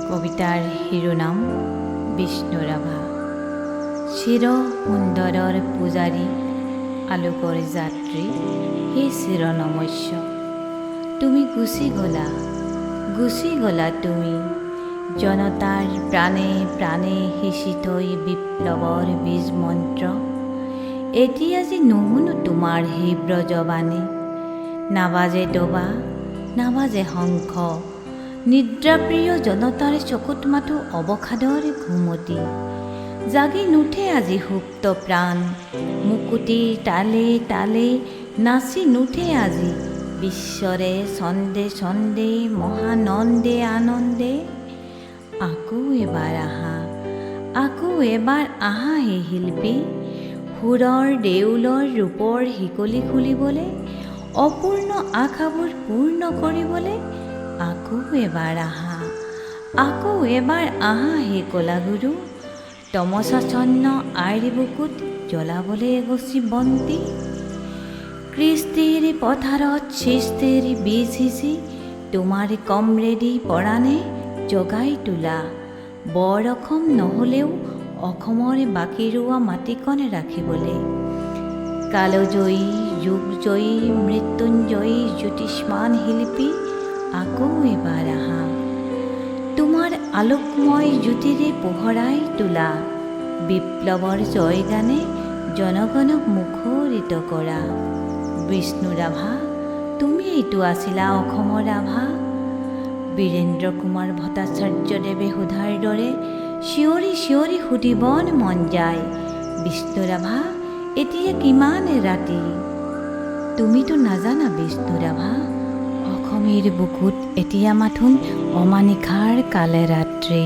কবিতাৰ শিৰোনাম বিষ্ণু ৰাভা। চিৰ সুন্দৰৰ পূজাৰী, আলোকৰ যাত্ৰী, হে চিৰ নমস্য, তুমি গুচি গ'লা, গুচি গ'লা তুমি জনতাৰ প্ৰাণে প্ৰাণে সিঁচি থৈ বিপ্লৱৰ বীজ মন্ত্ৰ। এতিয়া যে নুশুনো তোমাৰ সেই ব্ৰজবাণী, নাবাজে দবা, নাবাজে শংখ, নিদ্ৰাপ্ৰিয় জনতাৰ চকুত মাথো অৱসাদৰ ঘুমটি। জাগি নুঠে আজি সুপ্ত প্ৰাণ, মুকুতিৰ তালে তালে নাচি নুঠে আজি বিশ্বৰে ছন্দে ছন্দে মহানন্দে আনন্দে। আকৌ এবাৰ আহা, আকৌ এবাৰ আহা হে শিল্পী, সুৰৰ দেউলৰ ৰূপৰ শিকলি খুলিবলে, অপূৰ্ণ আশাবোৰ পূৰ্ণ কৰিবলে। আকৌ এবাৰ আহা, আকৌ এবাৰ আহা হে কলাগুৰু, তমসাচ্ছন্ন আইৰ বুকুত জ্বলাবলে এগছি বন্তি। কৃষ্টিৰ পথাৰত সৃষ্টিৰ বীজ সিঁচি তোমাৰ কমৰেডী পৰাণে জগাই তোলা বৰ অসম নহ'লেও অসমৰ বাকী ৰোৱা মাটিকণ ৰাখিবলে। কালজয়ী, যুগজয়ী, মৃত্যুঞ্জয়ী জ্যোতিষ্মান শিল্পী, আকৌ এবাৰ আহা। তোমাৰ আলোকময় জ্যোতিৰে পোহৰাই তোলা, বিপ্লৱৰ জয়গানে জনগণক মুখৰিত কৰা। বিষ্ণু ৰাভা, তুমিয়েইতো আছিলা অসমৰ আভা। বীৰেন্দ্ৰ কুমাৰ ভট্টাচাৰ্যদেৱে সোধাৰ দৰে চিঞৰি চিঞৰি সুধিবৰ মন যায়, বিষ্ণু ৰাভা, এতিয়া কিমান ৰাতি? তুমিতো নাজানা বিষ্ণু ৰাভা, অসমীৰ বুকুত এতিয়া মাথোন অমানিশাৰ কালে ৰাত্ৰি।